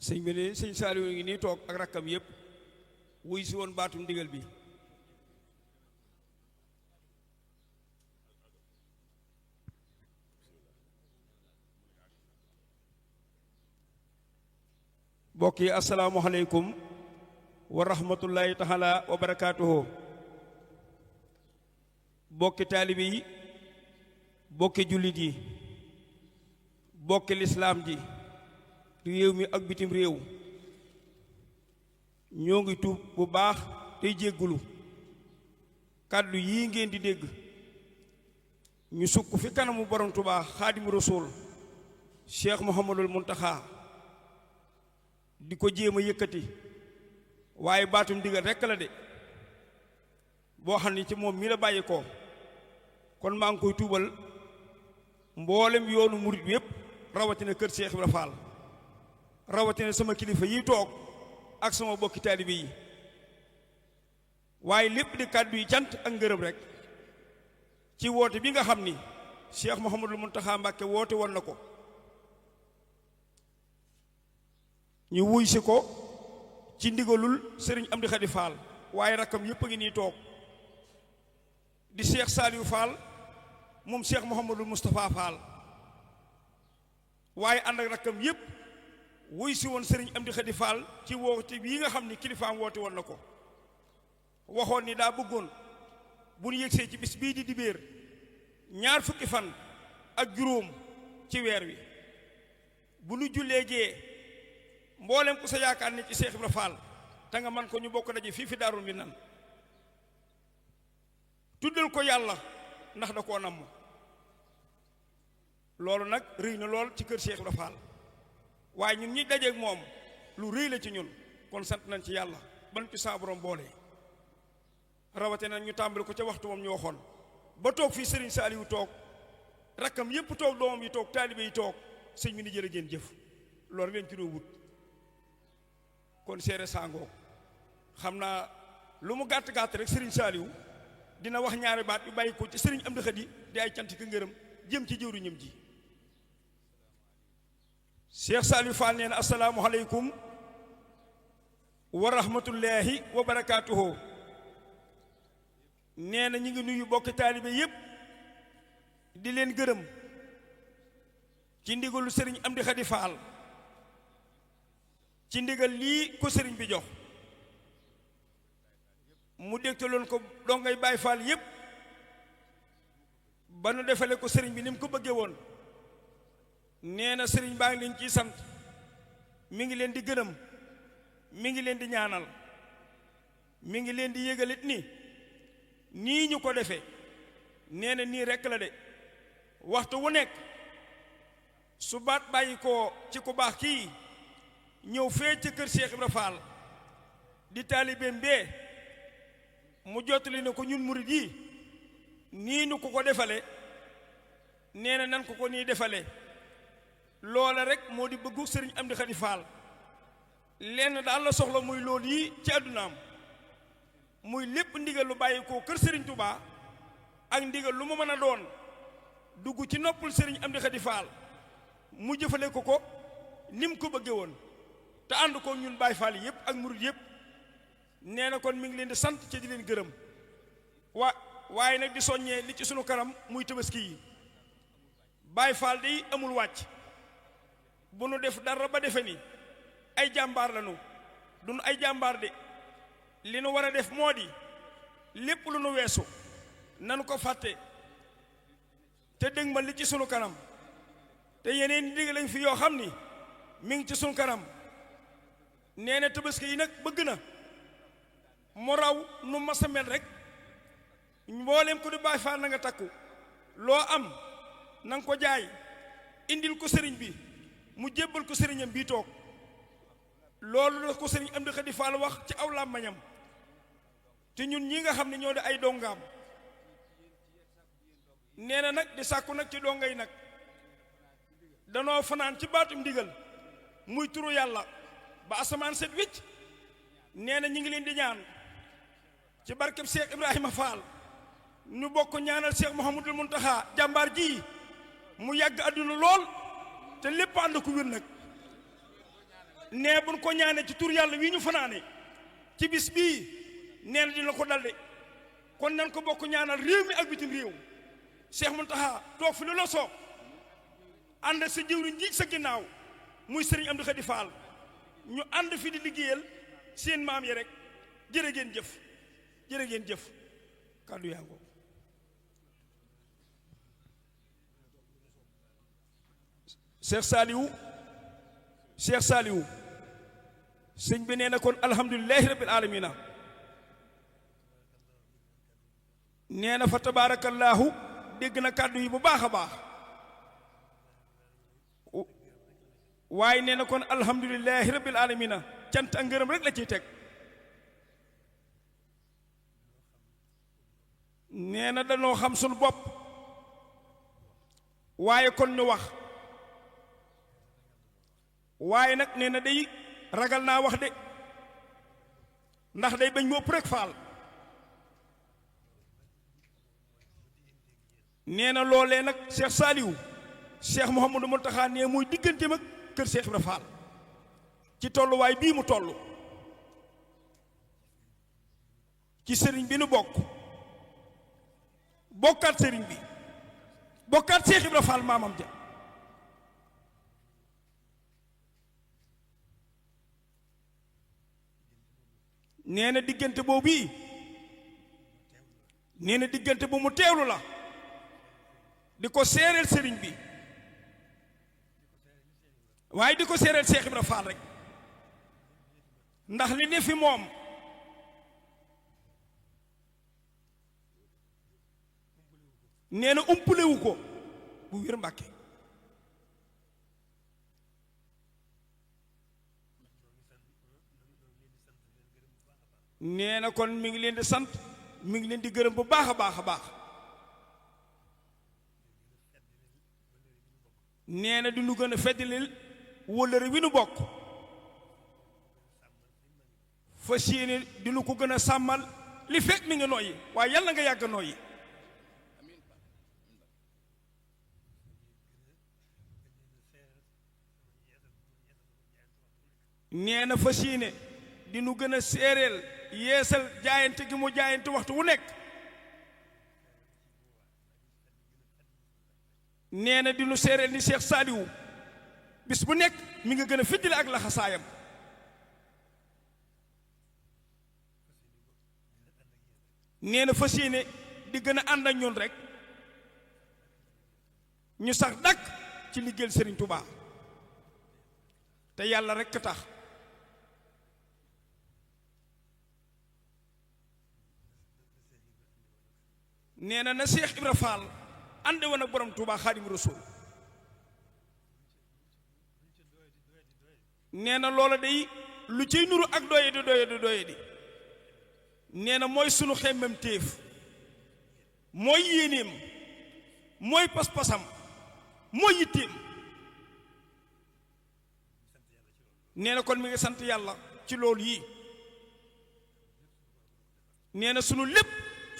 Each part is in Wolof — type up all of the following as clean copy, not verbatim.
sëñ bi ne sëñ Saliou ngi nii toog ak rakkam yépp wuy si woon baatum ndigal bi mbokk yi asalaamualeykum wa rahmatullahi taala wa barakaatuhu bokki taalibe yi bokki jullit yi bokki lislaam ji réew mi ak bitim réew ñoo ngi tuub bu baax tey jéggulu kàddu yii ngeen di dégg ñu sukk fi kanamu borom Tuubaa xaadimu rasuul Cheikh Mouhamadul Muntaxa di ko jéem a yëkkati waaye baatum ndigal rekk la de boo xam ni ci moom mi la bàyyi ko kon maa ngi koy tuubal mboolem yoonu murit bi yépp rawatina kër Cheikh Ibra Fall rawatina sama kilifa yi toog ak sama bokki taalibe yi waaye lépp di kàddu yi cant ak ngërëm rek ci woote bi nga xam ni Cheikh Mouhamadul Mountakha Mbacké woote woon na ko ñu wuy si ko ci ndigalul sëriñ Amdi Khady Fall waaye rakkam yépp a ngi nii toog di Cheikh Saliou Fall moom Cheikh Mouhamadul Moustapha Fall waaye ànd ak rakkam yépp wuy si woon sëriñ Amdi Khady Fall ci woote bii nga xam ni kilifaam woote woon na ko waxoon ni daa bëggoon bu ñu yëgsee ci bis bii di dibéer ñaar fukki fan ak juróom ci weer wi bu nu jullee gee mboolem ku sa yaakaar ni ci Cheikh Ibra Fall te nga man ko ñu bokk daje fii fi Daarul Minaan tuddal ko yàlla ndax da koo namm loolu nag rëy na lool ci kër Cheikh Ibra Fall waaye ñun ñi dajeeg moom lu rëy la ci ñun kon sant nañ ci yàlla ban ci saa borom boole rawate na ñu tàmbali ko ca waxtu moom ñu waxoon ba toog fii Serigne Saliou toog rakkam yépp toog doomam yi toog taalibe yi toog sëñ bi ni jërë ngeen jëf loolu ngeen ci doo wut kon seere sangoo xam naa lu mu gàtt-gàtt rek Serigne Saliou dina wax ñaari baat yu bàyyi ko ci Serigne Amdi Khady di ay cant ka ngërëm jëm ci jëwriñam ji Cheikh Saliou Fall nee na asalaamualeykum wa rahmatullahi wa barakaatuhu nee na ñu ngi nuyu bokki taalibe yépp di leen gërëm ci ndigalu sëriñ Amdi Khady Fall ci ndigal lii ko sëriñ bi jox mu dégtaloon ko dongay Baay Fall yépp ba nu defale ko sëriñ bi ni mu ko bëggee woon nee na sëriñ baa ngi leen ciy sant mi ngi leen di gërëm mi ngi leen di ñaanal mi ngi leen di yégalit ni nii ñu ko defee nee na nii rekk la de waxtu wu nekk su baat bàyyi ko ci ku baax kii ñëw fee ci kër Cheikh Ibra Fall di taalibeem bee mu jottali ne ko ñun murid yi nii nu ko defale nee na nan ko nii defale loola rek moo di bëggu sëriñ Amdi Khady Fall lenn daal la soxla muy loolu yi ci àddunaam muy lépp ndigal lu bàyyi ko kër sëriñ Touba ak ndigal lu mu mën a doon dugg ci noppul sëriñ Amdi Khady Fall mu jëfale ko ko ni mu ko bëggee woon te ànd ko ñun Baay Fall yépp ak murid yépp nee na kon mi ngi leen di sant ci di leen gërëm waaye nag di soññee li ci sunu kanam muy tabaski yi Baay Fall day amul wàcc bu nu def dara ba defe ni ay jàmbaar lañu duñu ay jàmbaar de li nu war a def moo di lépp lu nu weesu nanu ko fàtte te dégg ma li ci sunu kanam te yeneen ni digg lañ fi yoo xam ni mi ngi ci sunu kanam nee na tabaski yi nag bëgg na mu raw nu masa mel rek mboolem ko di Baay Faal na nga takku loo am na nga ko jaay indil ko sëriñ bi mu jébbal ko sëriñam bii toog loolu la ko sëriñ Amdi Khady Fall wax ci aw làmmañam te ñun ñi nga xam ne ñoo di ay dongaam nee na nag di sàkku nag ci donga yi nag danoo fanaan ci baatum ndigal muy turu yàlla ba asamaan set wicc nee na ñi ngi leen di ñaan ci barkeb Cheikh Ibrahima Fall ñu bokk ñaanal Cheikh Mouhamadul Mountakha jàmbaar ji mu yàgg àdduna lool te lépp ànd ko wér nag nee buñ ko ñaanee ci tur yàlla wii ñu fanaane ci bis bii nee na dina ko dalde kon nan ko bokk ñaanal réew mi ak bitim réew Cheikh Mountakha toog fi lu la soob ànd sa jëwriñ ji sa ginnaaw muy sëriñ Amdi Khady Fall ñu ànd fi di liggéeyal seen maam yi rek jërë ngeen jëf jërë ngeen jëf kàddu yaa ngoo Cheikh Saliou sëñ bi nee na kon alhamdulilahi rabbil alamina nee na fa tabaarakallaahu dégg na kàddu yi bu baax a baax waaye nee na kon alhamdulilahi rabbil alamina cant ak ngërëm rek la ciy teg nee na dañoo xam sunu bopp waaye kon ñu wax waaye nag nee na day ragal naa wax de ndax day bañ mu ëpp rek faal nee na loolee nag Cheikh Saliou Cheikh Mouhamadou Mountakha nee muy digganteem ak kër Cheikh Ibra Fall ci tolluwaay bii mu toll ci sëriñ bi nu bokkaat sëriñ bi bokkaat Cheikh Ibra Fall maamam ja nee na diggante boobu bii nee na diggante bu mu teewlu la di ko seereel sëriñ bi waaye di ko seereel Cheikh Ibra Fall rek ndax li ne fi moom nee na umpulewu ko bu wér Mbàkke nee na kon mi ngi leen di sant mi ngi leen di gërëm bu baax a baax a baax nee na di nu gën a feddalil wóllëre wi nu bokk fas yéene di nu ko gën a sàmmal li fekk mi ngi nooyi waaye yàlla nga yàgg nooyi nee na fas yéene di nu gën a séeréel yeesal jaayante gi mu jaayante waxtu wu nekk nee na di nu séeréel ni Cheikh Saliou bis bu nekk mi nga gën a fiddile ak laxasaayam nee na fas yéene di gën a ànd ak ñun rek ñu sax dakk ci liggéeyal Serigne Touba te yàlla rek tax nee na Cheikh Ibra Fall ànd woon ak borom Touba Xaadimu Rasuul nee na loola day lu ciy nuru ak doye di nee na mooy sunu xemmem téef mooy yéenéem mooy pas-pasam mooy yitteem nee na kon mi ngi sant yàlla ci loolu yii nee na sunu lépp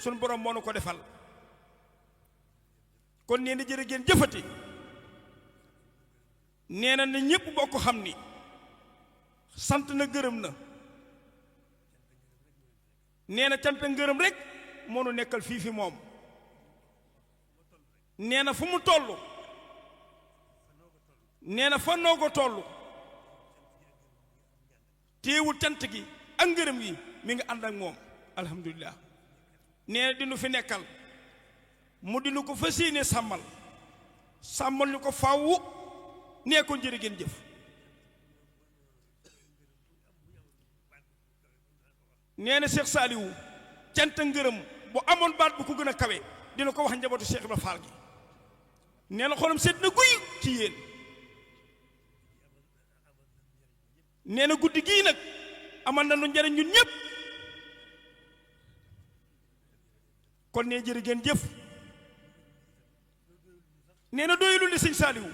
sunu borom moo nu ko defal kon nee na jërë ngeen jëfati nee na ñépp bokk xam ni sant na gërëm na nee na cant ngërëm rek moo nu nekkal fii fi moom nee na fu mu toll nee na fa noo ko toll téewul cant gi ak ngërëm yi mi ngi ànd ak moom alhamdulilah nee na dinu fi nekkal mu dinu ko fas yéene sàmmal ñu ko fàwwu nee ko jërë ngeen jëf nee na Cheikh Saliou cant ngërëm bu amoon baat bu ko gën a kawe dina ko wax njabootu Cheikh Ibra Fall gi nee na xolam seet na guy ci yéen nee na guddi gii nag amal na nu njariñ ñun ñépp kon nee jërë ngeen jëf nee na doyulul li sëñ Saliou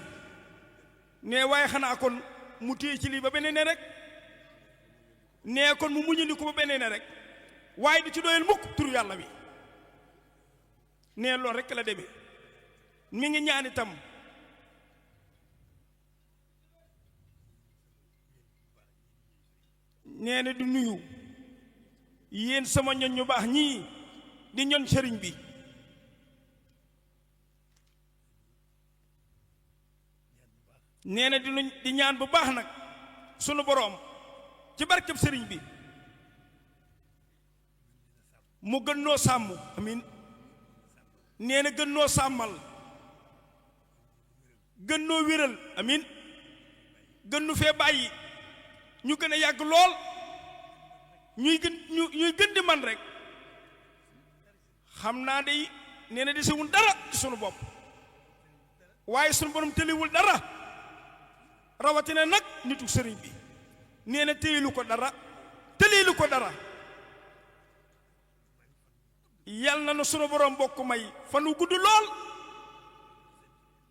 nee waaye xanaa kon mu téye ci lii ba beneen ne rek nee kon mu muñandi ko ba beneen ne rek waaye du ci doyal mukk tur yàlla wi nee loolu rek la demee mi ngi ñaan itam nee na di nuyu yéen sama ñoñ ñu baax ñii di ñoñ sëriñ bi nee na di ñaan bu baax nag sunu boroom ci barkeb sëriñ bi mu gën noo sàmm amin nee na gën noo sàmmal gën noo wéral amin gën nu fee bàyyi ñu gën a yàgg lool ñuy gën di man rek xam naa day nee na desewul dara ci sunu bopp waaye sunu borom tëliwul dara rawatina nag nitu sëriñ bi nee na téyelu ko dara tëlilu ko dara yal na sunu borom bokk may fan wu gudd lool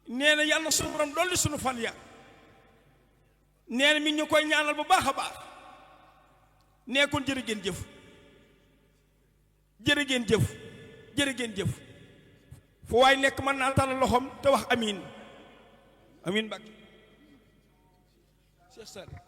nee na yal na sunu borom dolli sunu fan ya nee na mi ñu koy ñaanal bu baax a baax nee kon jërë ngeen jëf jërë ngeen jëf jërë ngeen jëf fu waay nekk mën naa tàllal loxoom te wax amiin amiin Mbàkke Cheikh Sall